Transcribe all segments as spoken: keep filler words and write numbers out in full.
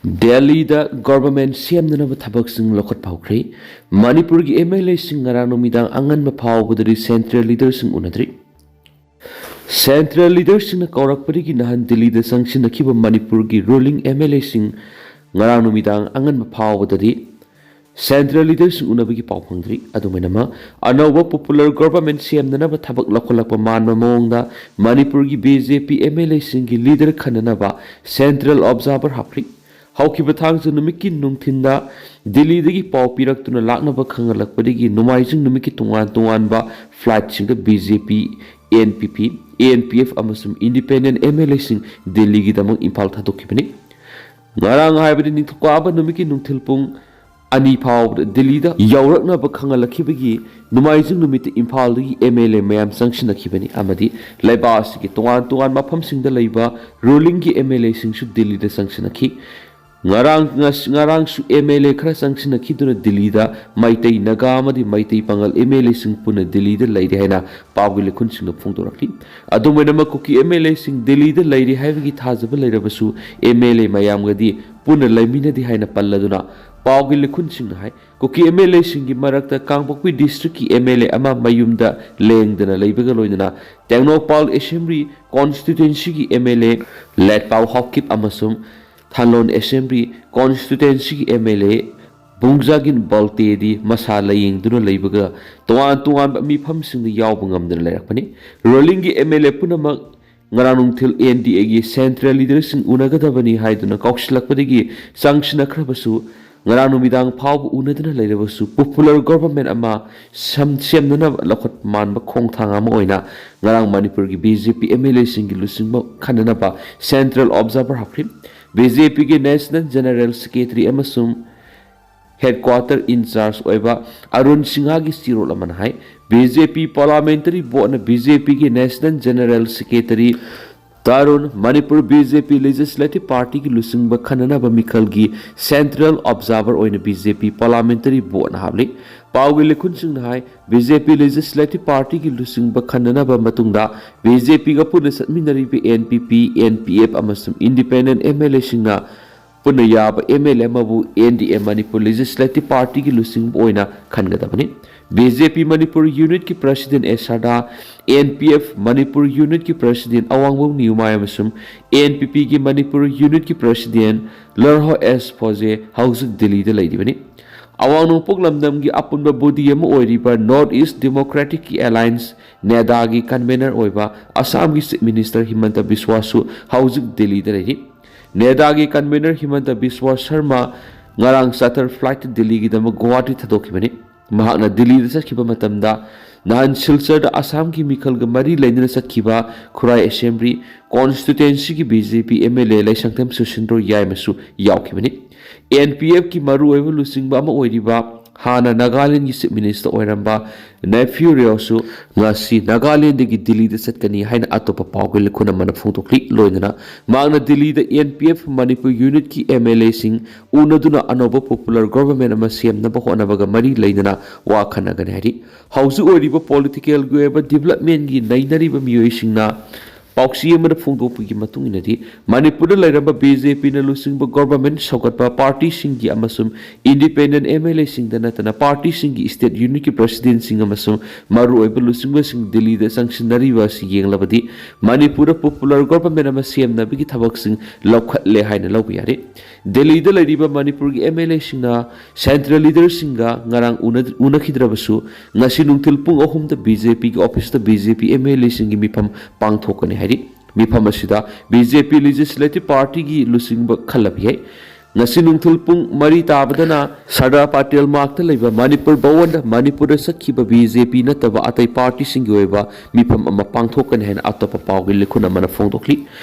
ꯗꯦꯜꯂꯤꯗ ꯒꯣꯚꯔꯟꯃꯦꯟꯠ ꯁꯦꯝꯅꯅꯕ ꯊꯕꯛꯁꯤꯡ ꯂꯧꯈꯠꯄ ꯍꯧꯈ꯭ꯔꯦ꯫ ꯃꯅꯤꯄꯨꯔꯒꯤ ꯑꯦꯝ ꯑꯦꯜ ꯑꯦꯁꯤꯡ ꯉꯔꯥꯡ ꯅꯨꯃꯤꯗꯥꯡ ꯑꯉꯟꯕ ꯐꯥꯎꯕꯗꯗꯤ ꯁꯦꯟꯇ꯭ꯔꯦꯜ ꯂꯤꯗꯔꯁꯤꯡ ꯎꯅꯗ꯭ꯔꯤ꯫ ꯁꯦꯟꯇ꯭ꯔꯦꯜ ꯂꯤꯗꯔꯁꯤꯡꯅ ꯀꯧꯔꯛꯄꯗꯒꯤ ꯅꯍꯥꯟ ꯗꯤꯜꯂꯤꯗ ꯆꯪꯁꯤꯟꯅꯈꯤꯕ ꯃꯅꯤꯄꯨꯔꯒꯤ ꯔꯨꯂꯤꯡ ꯑꯦꯝ ꯑꯦꯜ ꯑꯦꯁꯤꯡ ꯉꯔꯥꯡ ꯅꯨꯃꯤꯗꯥꯡ ꯑꯉꯟꯕ ꯐꯥꯎꯕꯗꯗꯤ ꯁꯦꯟꯇ꯭ꯔꯦꯜ ꯂꯤꯗꯔꯁꯤꯡ ꯎꯅꯕꯒꯤ ꯄꯥꯎ ꯐꯪꯗ꯭ꯔꯤ꯫ ꯑꯗꯨꯃꯥꯏꯅꯃꯛ, ꯑꯅꯧꯕ ꯄꯣꯄꯨꯂꯔ ꯒꯣꯚꯔꯟꯃꯦꯟꯠ ꯁꯦꯝꯅꯅꯕ ꯊꯕꯛ ꯂꯧꯈꯠꯂꯛꯄ ꯃꯥꯟꯕ ꯃꯑꯣꯡꯗ ꯃꯅꯤꯄꯨꯔꯒꯤ B J P M L ꯑꯦꯁꯤꯡꯒꯤ ꯂꯤꯗꯔ ꯈꯟꯅꯅꯕ ꯁꯦꯟꯇ꯭ꯔꯦꯜ ꯑꯣꯕꯖꯥꯔꯚꯔ ꯍꯥꯞꯈ꯭ꯔꯤ꯫ ꯍꯧꯈꯤꯕ ꯊꯥꯡꯖ ꯅꯨꯃꯤꯠꯀꯤ ꯅꯨꯡꯊꯤꯟꯗ ꯗꯤꯜꯂꯤꯗꯒꯤ ꯄꯥꯎ ꯄꯤꯔꯛꯇꯨꯅ ꯂꯥꯛꯅꯕ ꯈꯪꯍꯜꯂꯛꯄꯗꯒꯤ ꯅꯣꯡꯃꯥꯏꯖꯤꯡ ꯅꯨꯃꯤꯠꯀꯤ ꯇꯣꯉꯥꯟ ꯇꯣꯉꯥꯟꯕ ꯐ꯭ꯂꯥꯏꯠꯁꯤꯡꯗ ꯕꯤ ꯖꯦ ꯄꯤ, ꯑꯦꯟ ꯄꯤ ꯄꯤ, ꯑꯦꯟ ꯄꯤ ꯑꯦꯐ ꯑꯃꯁꯨꯡ ꯏꯟꯗꯤꯄꯦꯟꯗꯦꯟꯠ ꯑꯦꯝ ꯑꯦꯜ ꯑꯦꯁꯤꯡ ꯗꯤꯜꯂꯤꯒꯤꯗꯃꯛ ꯏꯝꯐꯥꯜ ꯊꯥꯗꯣꯛꯈꯤꯕꯅꯤ꯫ ꯉꯔꯥꯡ, ꯍꯥꯏꯕꯗꯤ ꯅꯤꯡꯊꯧꯀꯥꯕ ꯅꯨꯃꯤꯠꯀꯤ ꯅꯨꯡꯊꯤꯜ ꯄꯨꯡ ꯑꯅꯤ ꯐꯥꯎꯕꯗ ꯗꯤꯜꯂꯤꯗ ꯌꯧꯔꯛꯅꯕ ꯈꯪꯍꯜꯂꯛꯈꯤꯕꯒꯤ ꯅꯣꯡꯃꯥꯏꯖꯤꯡ ꯅꯨꯃꯤꯠꯇ ꯏꯝꯐꯥꯜꯗꯒꯤ ꯑꯦꯝ ꯑꯦꯜ ꯑꯦ ꯃꯌꯥꯝ ꯆꯪꯁꯤꯟꯅꯈꯤꯕꯅꯤ ꯑꯃꯗꯤ ꯂꯩꯕꯥꯛ ꯑꯁꯤꯒꯤ ꯇꯣꯉꯥꯟ ꯇꯣꯉꯥꯟꯕ ꯃꯐꯝꯁꯤꯡꯗ ꯂꯩꯕ ꯔꯨꯂꯤꯡꯒꯤ ꯑꯦꯝ ꯑꯦꯜ ꯑꯦꯁꯤꯡꯁꯨ ꯗꯤꯜꯂꯤꯗ ꯆꯪꯁꯤꯟꯅꯈꯤ꯫ ꯉꯔꯥꯡ, ꯉꯁ-, ꯉꯔꯥꯡꯁꯨ ꯑꯦꯝ ꯑꯦꯜ ꯑꯦ ꯈꯔ ꯆꯪꯁꯤꯟꯅꯈꯤꯗꯨꯅ ꯗꯤꯜꯂꯤꯗ ꯃꯩꯇꯩ, ꯅꯥꯒꯥ ꯑꯃꯗꯤ ꯃꯩꯇꯩ ꯄꯥꯉꯜ ꯑꯦꯝ ꯑꯦꯜ ꯑꯦꯁꯤꯡ ꯄꯨꯟꯅ ꯗꯤꯜꯂꯤꯗ ꯂꯩꯔꯦ ꯍꯥꯏꯅ ꯄꯥꯎꯒꯤ ꯂꯩꯈꯨꯟꯁꯤꯡꯅ ꯐꯣꯡꯗꯣꯔꯛꯂꯤ꯫ ꯑꯗꯨꯝ ꯑꯣꯏꯅꯃꯛ, ꯀꯨꯀꯤ ꯑꯦꯝ ꯑꯦꯜ ꯑꯦꯁꯤꯡ ꯗꯤꯜꯂꯤꯗ ꯂꯩꯔꯤ ꯍꯥꯏꯕꯒꯤ ꯊꯥꯖꯕ ꯂꯩꯔꯕꯁꯨ ꯑꯦꯝ ꯑꯦꯜ ꯑꯦ ꯃꯌꯥꯝꯒꯗꯤ ꯄꯨꯟꯅ ꯂꯩꯃꯤꯟꯅꯗꯦ ꯍꯥꯏꯅ ꯄꯜꯂꯗꯨꯅ ꯄꯥꯎꯒꯤ ꯂꯩꯈꯨꯟꯁꯤꯡꯅ ꯍꯥꯏ꯫ ꯀꯨꯀꯤ ꯑꯦꯝ ꯑꯦꯜ ꯑꯦꯁꯤꯡꯒꯤ ꯃꯔꯛꯇ ꯀꯥꯡꯄꯣꯛꯄꯤ ꯗꯤꯁꯇ꯭ꯔꯤꯛꯀꯤ ꯑꯦꯝ ꯑꯦꯜ ꯑꯦ ꯑꯃ ꯃꯌꯨꯝꯗ ꯂꯦꯡꯗꯅ ꯂꯩꯕꯒ ꯂꯣꯏꯅꯅ ꯇꯦꯡꯅꯧꯄꯥꯜ ꯑꯦꯁꯦꯝꯕ꯭ꯂꯤ ꯀꯣꯟꯁꯇꯤꯇ꯭ꯋꯦꯟꯁꯤꯒꯤ M L A Letpao Haokip ꯑꯃꯁꯨꯡ ꯊꯥꯂꯣꯟ ꯑꯦꯁꯦꯝꯕ꯭ꯂꯤ ꯀꯣꯟꯁꯇꯤꯇ꯭ꯋꯦꯟꯁꯤꯒꯤ ꯑꯦꯝ ꯑꯦꯜ ꯑꯦ ꯕꯨꯡꯖꯥꯒꯤꯟ ꯕꯜꯇꯦꯗꯤ ꯃꯁꯥ ꯂꯥꯌꯦꯡꯗꯨꯅ ꯂꯩꯕꯒ ꯇꯣꯉꯥꯟ ꯇꯣꯉꯥꯟꯕ ꯃꯤꯐꯝꯁꯤꯡꯗ ꯌꯥꯎꯕ ꯉꯝꯗꯅ ꯂꯩꯔꯛꯄꯅꯤ꯫ ꯔꯨꯂꯤꯡꯒꯤ ꯑꯦꯝ ꯑꯦꯜ ꯑꯦ ꯄꯨꯝꯅꯃꯛ ꯉꯔꯥꯡ ꯅꯨꯡꯊꯤꯜ ꯑꯦꯟ ꯗꯤ ꯑꯦꯒꯤ ꯁꯦꯟꯇ꯭ꯔꯦꯜ ꯂꯤꯗꯔꯁꯤꯡ ꯎꯅꯒꯗꯕꯅꯤ ꯍꯥꯏꯗꯨꯅ ꯀꯧꯁꯤꯜꯂꯛꯄꯗꯒꯤ ꯆꯪꯁꯤꯟꯅꯈ꯭ꯔꯕꯁꯨ, ꯉꯔꯥꯡ ꯅꯨꯃꯤꯗꯥꯡ ꯐꯥꯎꯕ ꯎꯅꯗꯨꯅ ꯂꯩꯔꯕꯁꯨ, ꯄꯣꯄꯨꯂꯔ ꯒꯣꯚꯔꯟꯃꯦꯟꯠ ꯑꯃ ꯁꯝ-, ꯁꯦꯝꯅꯅꯕ ꯂꯧꯈꯠ ꯃꯥꯟꯕ ꯈꯣꯡꯊꯥꯡ ꯑꯃ ꯑꯣꯏꯅ ꯉꯔꯥꯡ ꯃꯅꯤꯄꯨꯔꯒꯤ B J P M L ꯑꯦꯁꯤꯡꯒꯤ ꯂꯨꯆꯤꯡꯕ ꯈꯟꯅꯅꯕ ꯁꯦꯟꯇ꯭ꯔꯦꯜ ꯑꯣꯕꯖꯥꯔꯚꯔ ꯍꯥꯞꯈ꯭ꯔꯤ꯫ ꯕꯤ ꯖꯦ ꯄꯤꯒꯤ ꯅꯦꯁꯅꯦꯜ ꯖꯦꯅꯔꯦꯜ ꯁꯦꯀ꯭ꯔꯦꯇꯔꯤ ꯑꯃꯁꯨꯡ ꯍꯦꯗꯀ꯭ꯋꯥꯇꯔ ꯏꯟꯆꯥꯔꯖ ꯑꯣꯏꯕ ꯑꯔꯨꯟ ꯁꯤꯡꯍꯒꯤ ꯆꯦꯔꯣꯜ ꯑꯃꯅ ꯍꯥꯏ, ꯕꯤ ꯖꯦ ꯄꯤ ꯄꯥꯔꯂꯥꯃꯦꯟꯇꯔꯤ ꯕꯣꯔꯗꯅ ꯕꯤ ꯖꯦ ꯄꯤꯒꯤ national general secretary Tarun Manipur B J P legislative ꯄꯥꯔꯇꯤꯒꯤ ꯂꯨꯆꯤꯡꯕ ꯈꯟꯅꯅꯕ ꯃꯤꯈꯜꯒꯤ ꯁꯦꯟꯇ꯭ꯔꯦꯜ ꯑꯣꯕꯖꯥꯔꯚꯔ ꯑꯣꯏꯅ ꯕꯤ ꯖꯦ ꯄꯤ ꯄꯥꯔꯂꯥꯃꯦꯟꯇꯔꯤ ꯕꯣꯔꯗꯅ ꯍꯥꯞꯂꯤ꯫ ꯄꯥꯎꯒꯤ ꯂꯩꯈꯨꯟꯁꯤꯡꯅ ꯍꯥꯏ, ꯕꯤ ꯖꯦ ꯄꯤ ꯂꯦꯖꯤꯁꯂꯦꯇꯤꯚ ꯄꯥꯔꯇꯤꯒꯤ ꯂꯨꯆꯤꯡꯕ ꯈꯟꯅꯅꯕ ꯃꯇꯨꯡꯗ ꯕꯤ ꯖꯦ ꯄꯤꯒ ꯄꯨꯟꯅ ꯆꯠꯃꯤꯟꯅꯔꯤꯕ ꯑꯦꯟ ꯄꯤ ꯄꯤ, ꯑꯦꯟ ꯄꯤ ꯑꯦꯐ ꯑꯃꯁꯨꯡ ꯏꯟꯗꯤꯄꯦꯟꯗꯦꯟꯠ ꯑꯦꯝ ꯑꯦꯜ ꯑꯦꯁꯤꯡꯅ ꯄꯨꯟꯅ ꯌꯥꯕ M L A ꯑꯃꯕꯨ N D M Manipur Legislative Partyꯒꯤ ꯂꯨꯆꯤꯡꯕ ꯑꯣꯏꯅ ꯈꯟꯒꯗꯕꯅꯤ꯫ B J P Manipur Unitꯀꯤ President ꯑꯦ ꯁꯔꯗꯥ, N P F Manipur Unitꯀꯤ President ꯑꯋꯥꯡꯕꯝ ꯅꯤꯌꯨꯃꯥꯏ ꯑꯃꯁꯨꯡ N P Pꯒꯤ Manipur Unitꯀꯤ President ꯂꯔꯍꯣ ꯑꯦꯁ ꯐꯣꯖꯦ ꯍꯧꯖꯤꯛ ꯗꯤꯜꯂꯤꯗ ꯂꯩꯔꯤꯕꯅꯤ꯫ ꯑꯋꯥꯡ ꯅꯣꯡꯄꯣꯛ ꯂꯝꯗꯝꯒꯤ ꯑꯄꯨꯟꯕ body ꯑꯃ ꯑꯣꯏꯔꯤꯕ North East Democraticꯀꯤ Alliance, NEDAꯒꯤ convener ꯑꯣꯏꯕ ꯑꯁꯥꯝꯒꯤ Chief Minister ꯍꯤꯃꯟꯇ ꯕꯤꯁ꯭ꯋꯥꯁꯁꯨ ꯍꯧꯖꯤꯛ ꯗꯤꯜꯂꯤꯗ ꯂꯩꯔꯤ꯫ NEDAꯒꯤ convener ꯍꯤꯃꯟꯇ ꯕꯤꯁ꯭ꯋꯥ ꯁꯔꯃ ꯉꯔꯥꯡ charter flightꯇ ꯗꯤꯜꯂꯤꯒꯤꯗꯃꯛ ꯒꯨꯋꯥꯍꯥꯇꯤ ꯊꯥꯗꯣꯛꯈꯤꯕꯅꯤ꯫ ꯃꯍꯥꯛꯅ ꯗꯤꯜꯂꯤꯗ ꯆꯠꯈꯤꯕ ꯃꯇꯝꯗ ꯅꯍꯥꯟ ꯁꯤꯜꯆꯔꯗ ꯑꯁꯥꯝꯒꯤ ꯃꯤꯈꯜꯒ ꯃꯔꯤ ꯂꯩꯅꯅ ꯆꯠꯈꯤꯕ ꯈꯨꯔꯥꯏ Assembly constituencyꯒꯤ B J P M L A ꯂꯩꯁꯪꯊꯦꯝ ꯁꯨꯁꯤꯟꯗ꯭ꯔꯣ ꯌꯥꯏꯃꯁꯨ ꯌꯥꯎꯈꯤꯕꯅꯤ꯫ N P Fꯀꯤ ꯃꯔꯨꯑꯣꯏꯕ ꯂꯨꯆꯤꯡꯕ ꯑꯃ ꯑꯣꯏꯔꯤꯕ ꯍꯥꯟꯅ ꯅꯥꯒꯥꯂꯦꯟꯗꯒꯤ Chief Minister ꯑꯣꯏꯔꯝꯕ ꯅꯦꯐ꯭ꯌꯨ ꯔꯤꯑꯣꯁꯨ ꯉꯁꯤ ꯅꯥꯒꯥꯂꯦꯟꯗꯒꯤ ꯗꯤꯜꯂꯤꯗ ꯆꯠꯀꯅꯤ ꯍꯥꯏꯅ ꯑꯇꯣꯞꯄ ꯄꯥꯎꯒꯤ ꯂꯤꯈꯨꯟ ꯑꯃꯅ ꯐꯣꯡꯗꯣꯛꯂꯤ꯫ ꯂꯣꯏꯅꯅ ꯃꯍꯥꯛꯅ ꯗꯤꯜꯂꯤꯗ N P F Manipur Unitꯀꯤ M L Aꯁꯤꯡ ꯎꯅꯗꯨꯅ ꯑꯅꯧꯕ popular government ꯑꯃ ꯁꯦꯝꯅꯕ ꯍꯣꯠꯅꯕꯒ ꯃꯔꯤ ꯂꯩꯅꯅ ꯋꯥ ꯈꯟꯅꯒꯅꯤ ꯍꯥꯏꯔꯤ꯫ ꯍꯧꯖꯤꯛ ꯑꯣꯏꯔꯤꯕ politicalꯒꯤ ꯑꯣꯏꯕ developmentꯒꯤ ꯅꯩꯅꯔꯤꯕ ꯃꯤꯑꯣꯏꯁꯤꯡꯅ ꯄꯥꯎꯆꯦ ꯑꯃꯗ ꯐꯣꯡꯗꯣꯛꯄꯒꯤ ꯃꯇꯨꯡ ꯏꯟꯅꯗꯤ, ꯃꯅꯤꯄꯨꯔꯗ ꯂꯩꯔꯝꯕ B J Pꯅ ꯂꯨꯆꯤꯡꯕ government ꯁꯧꯒꯠꯄ partyꯁꯤꯡꯒꯤ ꯑꯃꯁꯨꯡ independent M L Aꯁꯤꯡꯗ ꯅꯠꯇꯅ partyꯁꯤꯡꯒꯤ state unitꯀꯤ presidentꯁꯤꯡ ꯑꯃꯁꯨꯡ ꯃꯔꯨꯑꯣꯏꯕ ꯂꯨꯆꯤꯡꯕꯁꯤꯡ ꯗꯤꯜꯂꯤꯗ ꯆꯪꯁꯤꯟꯅꯔꯤꯕ ꯑꯁꯤ ꯌꯦꯡꯂꯕꯗꯤ, ꯃꯅꯤꯄꯨꯔꯗ popular government ꯑꯃ ꯁꯦꯝꯅꯕꯒꯤ ꯊꯕꯛꯁꯤꯡ ꯂꯧꯈꯠꯂꯦ ꯍꯥꯏꯅ ꯂꯧꯕ ꯌꯥꯔꯦ꯫ ꯗꯤꯜꯂꯤꯗ ꯂꯩꯔꯤꯕ ꯃꯅꯤꯄꯨꯔꯒꯤ M L Aꯁꯤꯡꯅ central leaderꯁꯤꯡꯒ ꯉꯔꯥꯡ ꯎꯅ-, ꯎꯅꯈꯤꯗ꯭ꯔꯕꯁꯨ, ꯉꯁꯤ ꯅꯨꯡꯊꯤꯜ ꯄꯨꯡ ꯑꯍꯨꯝꯗ B J Pꯒꯤ officeꯇ B J P M L Aꯁꯤꯡꯒꯤ ꯃꯤꯐꯝ ꯄꯥꯡꯊꯣꯛꯀꯅꯤ ꯍꯥꯏꯔꯤ꯫ ꯃꯤꯐꯝ ꯑꯁꯤꯗ B J P Legislative Partyꯒꯤ ꯂꯨꯆꯤꯡꯕ ꯈꯜꯂꯕ ꯌꯥꯏ꯫ ꯉꯁꯤ ꯅꯨꯡꯊꯤꯜ ꯄꯨꯡ ꯃꯔꯤ ꯇꯥꯕꯗꯅ ꯁꯔꯗꯥꯔ ꯄꯇꯦꯜ ꯃꯥꯔꯛꯇ ꯂꯩꯕ ꯃꯅꯤꯄꯨꯔ ꯚꯋꯟꯗ ꯃꯅꯤꯄꯨꯔꯗ ꯆꯠꯈꯤꯕ B J P ꯅꯠꯇꯕ ꯑꯇꯩ partyꯁꯤꯡꯒꯤ ꯑꯣꯏꯕ ꯃꯤꯐꯝ ꯑꯃ ꯄꯥꯡꯊꯣꯛꯀꯅꯤ ꯍꯥꯏꯅ ꯑꯇꯣꯞꯄ ꯄꯥꯎꯒꯤ ꯂꯤꯈꯨꯟ ꯑꯃꯅ ꯐꯣꯡꯗꯣꯛꯂꯤ꯫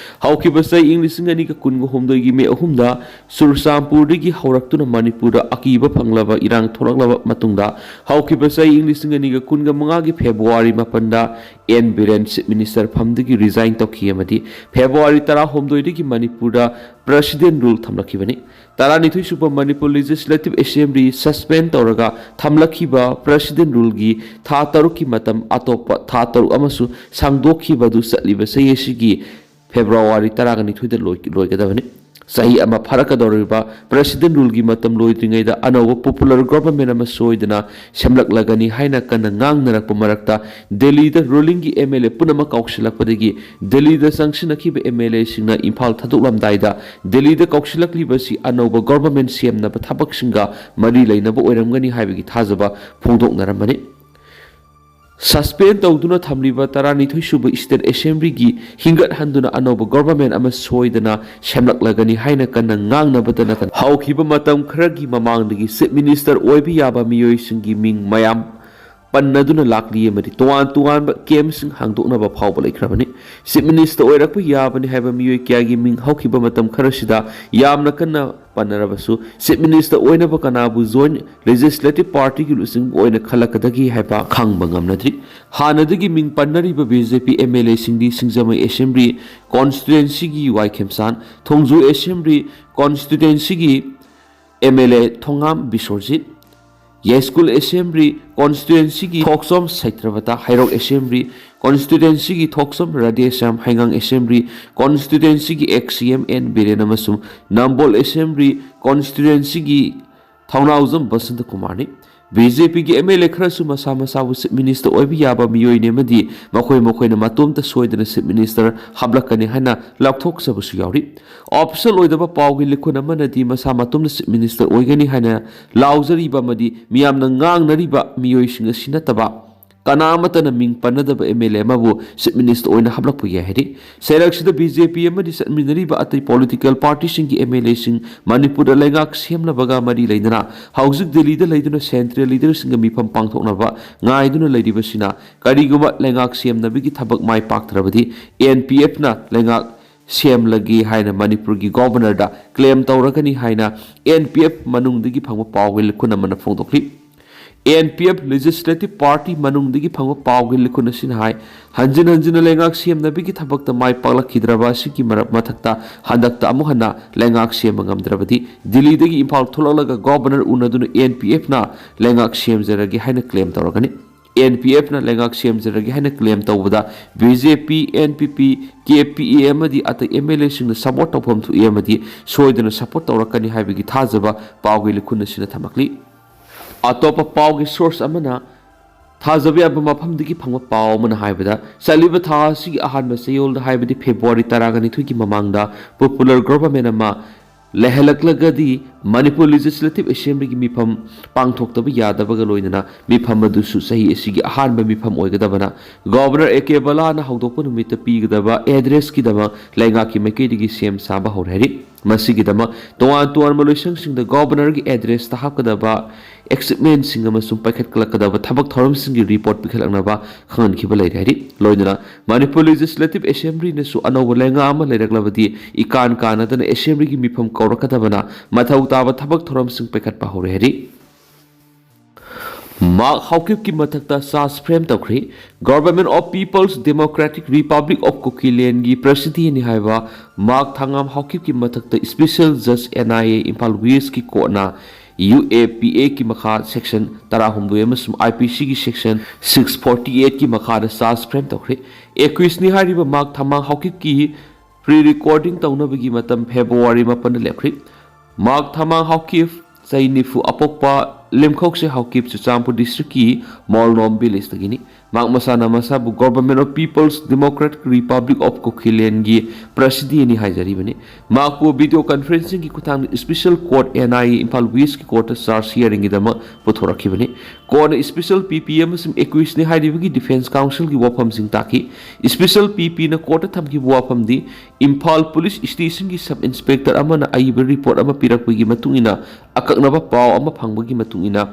ꯍꯧꯈꯤꯕ ꯆꯍꯤ ꯏꯪ ꯂꯤꯁꯤꯡ ꯑꯅꯤꯒ ꯀꯨꯟꯒ ꯍꯨꯝꯗꯣꯏꯒꯤ ꯃꯦ ꯑꯍꯨꯝꯗ ꯆꯨꯔꯆꯥꯟꯄꯨꯔꯗꯒꯤ ꯍꯧꯔꯛꯇꯨꯅ ꯃꯅꯤꯄꯨꯔꯗ ꯑꯀꯤꯕ ꯐꯪꯂꯕ ꯏꯔꯥꯡ ꯊꯣꯛꯂꯛꯂꯕ ꯃꯇꯨꯡꯗ, ꯍꯧꯈꯤꯕ ꯆꯍꯤ ꯏꯪ ꯂꯤꯁꯤꯡ ꯑꯅꯤꯒ ꯀꯨꯟꯒ ꯃꯉꯥꯒꯤ February ꯃꯥꯄꯟꯗ N Biren Chief Minister ꯐꯝꯗꯒꯤ resign ꯇꯧꯈꯤ ꯑꯃꯗꯤ February ꯇꯔꯥꯍꯨꯝꯗꯣꯏꯗꯒꯤ ꯃꯅꯤꯄꯨꯔꯗ President Rule ꯊꯝꯂꯛꯈꯤꯕꯅꯤ꯫ ꯇꯔꯥꯅꯤꯊꯣꯏ ꯁꯨꯕ ꯃꯅꯤꯄꯨꯔ Legislative Assembly suspend ꯇꯧꯔꯒ ꯊꯝꯂꯛꯈꯤꯕ President Ruleꯒꯤ ꯊꯥ ꯇꯔꯨꯛꯀꯤ ꯃꯇꯝ ꯑꯇꯣꯞꯄ ꯊꯥ ꯇꯔꯨꯛ ꯑꯃꯁꯨ ꯁꯥꯡꯗꯣꯛꯈꯤꯕ ꯑꯗꯨ ꯆꯠꯂꯤꯕ ꯆꯍꯤ ꯑꯁꯤꯒꯤ February ꯇꯔꯥꯒ ꯅꯤꯊꯣꯏꯗ ꯂꯣꯏ-, ꯂꯣꯏꯒꯗꯕꯅꯤ꯫ ꯆꯍꯤ ꯑꯃ ꯐꯥꯔꯛꯀꯗꯧꯔꯤꯕ President Ruleꯒꯤ ꯃꯇꯝ ꯂꯣꯏꯗ꯭ꯔꯤꯉꯩꯗ ꯑꯅꯧꯕ Popular Government ꯑꯃ ꯁꯣꯏꯗꯅ ꯁꯦꯝꯂꯛꯂꯒꯅꯤ ꯍꯥꯏꯅ ꯀꯟꯅ ꯉꯥꯡꯅꯔꯛꯄ ꯃꯔꯛꯇ, ꯗꯦꯜꯂꯤꯗ Rulingꯒꯤ MLA ꯄꯨꯝꯅꯃꯛ ꯀꯥꯎꯁꯤꯜꯂꯛꯄꯗꯒꯤ ꯗꯦꯜꯂꯤꯗ ꯆꯪꯁꯤꯟꯅꯈꯤꯕ MLAꯁꯤꯡꯅ ꯏꯝꯐꯥꯜ ꯊꯥꯗꯣꯛꯂꯝꯗꯥꯏꯗ ꯗꯦꯜꯂꯤꯗ ꯀꯥꯎꯁꯤꯜꯂꯛꯂꯤꯕꯁꯤ ꯑꯅꯧꯕ Government ꯁꯦꯝꯅꯕ ꯊꯕꯛꯁꯤꯡꯒ ꯃꯔꯤ ꯂꯩꯅꯕ ꯑꯣꯏꯔꯝꯒꯅꯤ ꯍꯥꯏꯕꯒꯤ ꯊꯥꯖꯕ ꯐꯣꯡꯗꯣꯛꯅꯔꯝꯕꯅꯤ꯫ Suspend ꯇꯧꯗꯨꯅ ꯊꯝꯂꯤꯕ ꯇꯔꯥꯅꯤꯊꯣꯏ ꯁꯨꯕ State Assemblyꯒꯤ ꯍꯤꯡꯒꯠꯍꯟꯗꯨꯅ ꯑꯅꯧꯕ Government ꯑꯃ ꯁꯣꯏꯗꯅ ꯁꯦꯝꯂꯛꯂꯒꯅꯤ ꯍꯥꯏꯅ ꯀꯟꯅ ꯉꯥꯡꯅꯕꯇ ꯅꯠꯇꯅ, ꯍꯧꯈꯤꯕ ꯃꯇꯝ ꯈꯔꯒꯤ ꯃꯃꯥꯡꯗꯒꯤ Chief Minister ꯑꯣꯏꯕ ꯌꯥꯕ ꯃꯤꯑꯣꯏꯁꯤꯡꯒꯤ ꯃꯤꯡ ꯃꯌꯥꯝ ꯄꯟꯅꯗꯨꯅ ꯂꯥꯛꯂꯤ ꯑꯃꯗꯤ ꯇꯣꯉꯥꯟ ꯇꯣꯉꯥꯟꯕ campꯁꯤꯡ ꯍꯥꯡꯗꯣꯛꯅꯕ ꯐꯥꯎꯕ ꯂꯩꯈ꯭ꯔꯕꯅꯤ꯫ Chief Minister ꯑꯣꯏꯔꯛꯄ ꯌꯥꯕꯅꯤ ꯍꯥꯏꯕ ꯃꯤꯑꯣꯏ ꯀꯌꯥꯒꯤ ꯃꯤꯡ ꯍꯧꯈꯤꯕ ꯃꯇꯝ ꯈꯔꯁꯤꯗ ꯌꯥꯝꯅ ꯀꯟꯅ ꯄꯟꯅꯔꯕꯁꯨ, Chief Minister ꯑꯣꯏꯅꯕ ꯀꯅꯥꯕꯨ Joint Legislative Partyꯒꯤ ꯂꯨꯆꯤꯡꯕ ꯑꯣꯏꯅ ꯈꯜꯂꯛꯀꯗꯒꯦ ꯍꯥꯏꯕ ꯈꯪꯕ ꯉꯝꯅꯗ꯭ꯔꯤ꯫ ꯍꯥꯟꯅꯗꯒꯤ ꯃꯤꯡ ꯄꯟꯅꯔꯤꯕ BJP MLAꯁꯤꯡꯗꯤ ꯁꯤꯡꯖꯃꯩ Assembly constituencyꯒꯤ ꯋꯥꯏ ꯈꯦꯝꯆꯥꯟ, ꯊꯣꯡꯖꯨ Assembly constituencyꯒꯤ MLA ꯊꯣꯉꯥꯝ ꯕꯤꯁ꯭ꯋꯔꯖꯤꯠ, ꯌꯥꯏꯁ꯭ꯀꯨꯜ Assembly constituencyꯒꯤ ꯊꯣꯛꯆꯣꯝ ꯁꯩꯇ꯭ꯔꯕꯇ, ꯍꯩꯔꯣꯛ Assembly constituencyꯒꯤ ꯊꯣꯛꯆꯣꯝ ꯔꯥꯙꯦꯁ꯭ꯌꯥꯝ, ꯍꯩꯉꯥꯡ Assembly constituencyꯒꯤ ex CM ꯑꯦꯟ ꯕꯤꯔꯦꯟ ꯑꯃꯁꯨꯡ ꯅꯝꯕꯣꯜ Assembly constituencyꯒꯤ ꯊꯧꯅꯥꯎꯖꯝ ꯕꯁꯟꯇꯀꯨꯃꯥꯔꯅꯤ꯫ BJPꯒꯤ MLA ꯈꯔꯁꯨ ꯃꯁꯥ ꯃꯁꯥꯕꯨ Chief Minister ꯑꯣꯏꯕ ꯌꯥꯕ ꯃꯤꯑꯣꯏꯅꯤ ꯑꯃꯗꯤ ꯃꯈꯣꯏ ꯃꯈꯣꯏꯅ ꯃꯇꯣꯝꯇ ꯁꯣꯏꯗꯅ Chief Minister ꯍꯥꯞꯂꯛꯀꯅꯤ ꯍꯥꯏꯅ ꯂꯥꯎꯊꯣꯛꯆꯕꯁꯨ ꯌꯥꯎꯔꯤ꯫ Official ꯑꯣꯏꯗꯕ ꯄꯥꯎꯒꯤ ꯂꯤꯈꯨꯟ ꯑꯃꯅꯗꯤ ꯃꯁꯥ ꯃꯇꯣꯝꯇ Chief Minister ꯑꯣꯏꯒꯅꯤ ꯍꯥꯏꯅ ꯂꯥꯎꯖꯔꯤꯕ ꯑꯃꯗꯤ ꯃꯤꯌꯥꯝꯅ ꯉꯥꯡꯅꯔꯤꯕ ꯃꯤꯑꯣꯏꯁꯤꯡ ꯑꯁꯤ ꯅꯠꯇꯕ ꯀꯅꯥ ꯑꯃꯠꯇꯅ ꯃꯤꯡ ꯄꯟꯅꯗꯕ MLA ꯑꯃꯕꯨ Chief Minister ꯑꯣꯏꯅ ꯍꯥꯞꯂꯛꯄ ꯌꯥꯏ ꯍꯥꯏꯔꯤ꯫ ꯁꯦꯔꯛꯁꯤꯗ BJP ꯑꯃꯗꯤ ꯆꯠꯃꯤꯟꯅꯔꯤꯕ ꯑꯇꯩ political partyꯁꯤꯡꯒꯤ MLAꯁꯤꯡ ꯃꯅꯤꯄꯨꯔꯗ ꯂꯩꯉꯥꯛ ꯁꯦꯝꯅꯕꯒ ꯃꯔꯤ ꯂꯩꯅꯅ ꯍꯧꯖꯤꯛ ꯗꯦꯜꯂꯤꯗ ꯂꯩꯗꯨꯅ central leaderꯁꯤꯡꯒ ꯃꯤꯐꯝ ꯄꯥꯡꯊꯣꯛꯅꯕ ꯉꯥꯏꯗꯨꯅ ꯂꯩꯔꯤꯕꯁꯤꯅ ꯀꯔꯤꯒꯨꯝꯕ ꯂꯩꯉꯥꯛ ꯁꯦꯝꯅꯕꯒꯤ ꯊꯕꯛ ꯃꯥꯏ ꯄꯥꯛꯇ꯭ꯔꯕꯗꯤ NPFꯅ ꯂꯩꯉꯥꯛ ꯁꯦꯝꯂꯒꯦ ꯍꯥꯏꯅ ꯃꯅꯤꯄꯨꯔꯒꯤ Governorꯗ claim ꯇꯧꯔꯒꯅꯤ ꯍꯥꯏꯅ NPF ꯃꯅꯨꯡꯗꯒꯤ ꯐꯪꯕ ꯄꯥꯎꯒꯤ ꯂꯤꯈꯨꯟ ꯑꯃꯅ ꯐꯣꯡꯗꯣꯛꯂꯤ꯫ NPF Legislative Party ꯃꯅꯨꯡꯗꯒꯤ ꯐꯪꯕ ꯄꯥꯎꯒꯤ ꯂꯤꯈꯨꯟ ꯑꯁꯤꯅ ꯍꯥꯏ, ꯍꯟꯖꯤꯟ ꯍꯟꯖꯤꯟꯅ ꯂꯩꯉꯥꯛ ꯁꯦꯝꯅꯕꯒꯤ ꯊꯕꯛꯇ ꯃꯥꯏ ꯄꯥꯛꯂꯛꯈꯤꯗ꯭ꯔꯕ ꯑꯁꯤꯒꯤ ꯃꯔꯛ ꯃꯊꯛꯇ ꯍꯟꯗꯛꯇ ꯑꯃꯨꯛ ꯍꯟꯅ ꯂꯩꯉꯥꯛ ꯁꯦꯝꯕ ꯉꯝꯗ꯭ꯔꯕꯗꯤ ꯗꯤꯜꯂꯤꯗꯒꯤ ꯏꯝꯐꯥꯜ ꯊꯣꯛꯂꯛꯂꯒ Governor ꯎꯅꯗꯨꯅ NPFꯅ ꯂꯩꯉꯥꯛ ꯁꯦꯝꯖꯔꯒꯦ ꯍꯥꯏꯅ claim ꯇꯧꯔꯒꯅꯤ꯫ ꯑꯦꯟ ꯄꯤ ꯑꯦꯐꯅ ꯂꯩꯉꯥꯛ ꯁꯦꯝꯖꯔꯒꯦ ꯍꯥꯏꯅ ꯀ꯭ꯂꯦꯝ ꯇꯧꯕꯗ ꯕꯤ ꯖꯦ ꯄꯤ, ꯑꯦꯟ ꯄꯤ ꯄꯤ, ꯀꯦ ꯄꯤ ꯑꯦ ꯑꯃꯗꯤ ꯑꯇꯩ ꯑꯦꯝ ꯑꯦꯜ ꯑꯦꯁꯤꯡꯅ ꯁꯄꯣꯔꯠ ꯇꯧꯐꯝ ꯊꯣꯛꯏ ꯑꯃꯗꯤ ꯁꯣꯏꯗꯅ ꯁꯄꯣꯔꯠ ꯇꯧꯔꯛꯀꯅꯤ ꯍꯥꯏꯕꯒꯤ ꯊꯥꯖꯕ ꯄꯥꯎꯒꯤ ꯂꯤꯈꯨꯟ ꯑꯁꯤꯅ ꯊꯝꯂꯛꯂꯤ꯫ ꯑꯇꯣꯞꯄ ꯄꯥꯎꯒꯤ ꯁꯣꯔꯁ ꯑꯃꯅ ꯊꯥꯖꯕ ꯌꯥꯕ ꯃꯐꯝꯗꯒꯤ ꯐꯪꯕ ꯄꯥꯎ ꯑꯃꯅ ꯍꯥꯏꯕꯗ, ꯆꯠꯂꯤꯕ ꯊꯥ ꯑꯁꯤꯒꯤ ꯑꯍꯥꯟꯕ ꯆꯌꯣꯜꯗ, ꯍꯥꯏꯕꯗꯤ ꯐꯦꯕ꯭ꯔꯨꯋꯥꯔꯤ ꯇꯔꯥꯒ ꯅꯤꯊꯣꯏꯒꯤ ꯃꯃꯥꯡꯗ, ꯄꯣꯄꯨꯂꯔ ꯒꯣꯚꯔꯟꯃꯦꯟꯠ ꯑꯃ ꯂꯩꯍꯜꯂꯛꯂꯒꯗꯤ ꯃꯅꯤꯄꯨꯔ ꯂꯦꯖꯤꯁꯂꯦꯇꯤꯚ ꯑꯦꯁꯦꯝꯕ꯭ꯂꯤꯒꯤ ꯃꯤꯐꯝ ꯄꯥꯡꯊꯣꯛꯇꯕ ꯌꯥꯗꯕꯒ ꯂꯣꯏꯅꯅ ꯃꯤꯐꯝ ꯑꯗꯨꯁꯨ ꯆꯍꯤ ꯑꯁꯤꯒꯤ ꯑꯍꯥꯟꯕ ꯃꯤꯐꯝ ꯑꯣꯏꯒꯗꯕꯅ ꯒꯣꯚꯔꯅꯔ ꯑꯦ ꯀꯦ ꯕꯂꯥꯅ ꯍꯧꯗꯣꯛꯄ ꯅꯨꯃꯤꯠꯇ ꯄꯤꯒꯗꯕ ꯑꯦꯗ꯭ꯔꯦꯁꯀꯤꯗꯃꯛ ꯂꯩꯉꯥꯛꯀꯤ ꯃꯥꯏꯀꯩꯗꯒꯤ ꯁꯦꯝ ꯁꯥꯕ ꯍꯧꯔꯦ ꯍꯥꯏꯔꯤ꯫ ꯃꯁꯤꯒꯤꯗꯃꯛ ꯇꯣꯉꯥꯟ ꯇꯣꯉꯥꯟꯕ ꯂꯣꯏꯁꯪꯁꯤꯡꯗ ꯒꯣꯚꯔꯅꯔꯒꯤ ꯑꯦꯗ꯭ꯔꯦꯁꯇ ꯍꯥꯞꯀꯗꯕ ꯑꯦꯛꯁꯤꯞꯃꯦꯟꯁꯤꯡ ꯑꯃꯁꯨꯡ ꯄꯥꯏꯈꯠꯂꯛꯀꯗꯕ ꯊꯕꯛ ꯊꯧꯔꯝꯁꯤꯡꯒꯤ ꯔꯤꯄꯣꯔꯠ ꯄꯤꯈꯠꯂꯛꯅꯕ ꯈꯪꯍꯟꯈꯤꯕ ꯂꯩꯔꯦ ꯍꯥꯏꯔꯤ꯫ ꯂꯣꯏꯅꯅ ꯃꯅꯤꯄꯨꯔ ꯂꯦꯖꯤꯁꯂꯦꯇꯤꯚ ꯑꯦꯁꯦꯝꯕ꯭ꯂꯤꯅꯁꯨ ꯑꯅꯧꯕ ꯂꯩꯉꯥꯛ ꯑꯃ ꯂꯩꯔꯛꯂꯕꯗꯤ ꯏꯀꯥꯟ ꯀꯥꯟꯅꯗꯅ ꯑꯦꯁꯦꯝꯕ꯭ꯂꯤꯒꯤ ꯃꯤꯐꯝ ꯀꯧꯔꯛꯀꯗꯕꯅ ꯃꯊꯧ ꯇꯥꯕ ꯊꯕꯛ ꯊꯧꯔꯝꯁꯤꯡ ꯄꯥꯏꯈꯠꯄ ꯍꯧꯔꯦ ꯍꯥꯏꯔꯤ꯫ ꯃꯥꯔꯛ ꯍꯥꯎꯀꯤꯞꯀꯤ ꯃꯊꯛꯇ ꯆꯥꯔꯖ ꯐ꯭ꯔꯦꯝ ꯇꯧꯈ꯭ꯔꯤ꯫ Government of People's Democratic Republic of ꯀꯨꯀꯤꯂꯦꯟꯒꯤ ꯄ꯭ꯔꯁꯤꯗꯦꯟꯠꯅꯤ ꯍꯥꯏꯕ ꯃꯥꯔꯛ ꯊꯥꯉꯥꯝ ꯍꯥꯎꯀꯤꯞꯀꯤ ꯃꯊꯛꯇ ꯏꯁꯄꯤꯁꯦꯜ ꯖꯖ ꯑꯦꯟ ꯑꯥꯏ ꯑꯦ ꯏꯝꯐꯥꯜ ꯋꯦꯁ꯭ꯠꯀꯤ ꯀꯣꯔꯠꯅ ꯌꯨ ꯑꯦ ꯄꯤ ꯑꯦꯒꯤ ꯃꯈꯥ ꯁꯦꯛꯁꯟ ꯇꯔꯥꯍꯨꯝꯗꯣꯏ ꯑꯃꯁꯨꯡ ꯑꯥꯏ ꯄꯤ ꯁꯤꯒꯤ ꯁꯦꯛꯁꯟ ꯁꯤꯛꯁ ꯐꯣꯔꯇꯤ ꯑꯩꯠꯀꯤ ꯃꯈꯥꯗ ꯆꯥꯔꯖ ꯐ꯭ꯔꯦꯝ ꯇꯧꯈ꯭ꯔꯦ꯫ ꯑꯦꯀ꯭ꯌꯨꯁꯅꯤ ꯍꯥꯏꯔꯤꯕ ꯃꯥꯔꯛ ꯊꯥꯉꯥꯝ ꯍꯥꯎꯀꯤꯞꯀꯤ ꯄ꯭ꯔꯤ ꯔꯦꯀꯣꯔꯗꯤꯡ ꯇꯧꯅꯕꯒꯤ ꯃꯇꯝ ꯐꯦꯕ꯭ꯔꯨꯋꯥꯔꯤ ꯃꯥꯄꯟꯗ ꯂꯦꯞꯈ꯭ꯔꯤ꯫ ꯃꯥꯔꯛ ꯊꯥꯉꯥꯝ ꯍꯥꯎꯀꯤꯞ, ꯆꯍꯤ ꯅꯤꯐꯨ, ꯑꯄꯣꯛꯄ ꯂꯤꯝꯈꯧꯁꯦ ꯍꯥꯎꯀꯤꯞ, ꯆꯨꯔꯆꯥꯟꯄꯨꯔ ꯗꯤꯁꯇ꯭ꯔꯤꯛꯀꯤ ꯃꯣꯜꯅꯣꯝ ꯚꯤꯂꯦꯖꯇꯒꯤꯅꯤ꯫ ꯃꯍꯥꯛ ꯃꯁꯥꯅ ꯃꯁꯥꯕꯨ Government of People's Democratic Republic of ꯀꯨꯀꯤꯂꯦꯟꯒꯤ ꯄ꯭ꯔꯁꯤꯗꯦꯟꯠꯅꯤ ꯍꯥꯏꯖꯔꯤꯕꯅꯤ꯫ ꯃꯍꯥꯛꯄꯨ ꯚꯤꯗꯤꯑꯣ ꯀꯟꯐꯔꯦꯟꯁꯤꯡꯒꯤ ꯈꯨꯠꯊꯥꯡꯗ special court N I A Imphal ꯋꯦꯁ꯭ꯠꯀꯤ ꯀꯣꯔꯠꯇ ꯆꯥꯔꯖ ꯍꯤꯌꯥꯔꯤꯡꯒꯤꯗꯃꯛ ꯄꯨꯊꯣꯔꯛꯈꯤꯕꯅꯤ꯫ ꯀꯣꯔꯠꯅ ꯏꯁꯄꯤꯁꯦꯜ ꯄꯤ ꯄꯤ ꯑꯃꯁꯨꯡ ꯑꯦꯀ꯭ꯌꯨꯁꯅꯤ ꯍꯥꯏꯔꯤꯕꯒꯤ ꯗꯤꯐꯦꯟꯁ ꯀꯥꯎꯟꯁꯤꯜꯒꯤ ꯋꯥꯐꯝꯁꯤꯡ ꯇꯥꯈꯤ꯫ ꯏꯁꯄꯤꯁꯦꯜ ꯄꯤ ꯄꯤꯅ ꯀꯣꯔꯠꯇ ꯊꯝꯈꯤꯕ ꯋꯥꯐꯝꯗꯤ, ꯏꯝꯐꯥꯜ ꯄꯨꯂꯤꯁ ꯁ꯭ꯇꯦꯁꯟꯒꯤ ꯁꯕ ꯏꯟꯁꯄꯦꯛꯇꯔ ꯑꯃꯅ ꯑꯏꯕ ꯔꯤꯄꯣꯔꯠ ꯑꯃ ꯄꯤꯔꯛꯄꯒꯤ ꯃꯇꯨꯡ ꯏꯟꯅ, ꯑꯀꯛꯅꯕ ꯄꯥꯎ ꯑꯃ ꯐꯪꯕꯒꯤ ꯃꯇꯨꯡ ꯏꯟꯅ,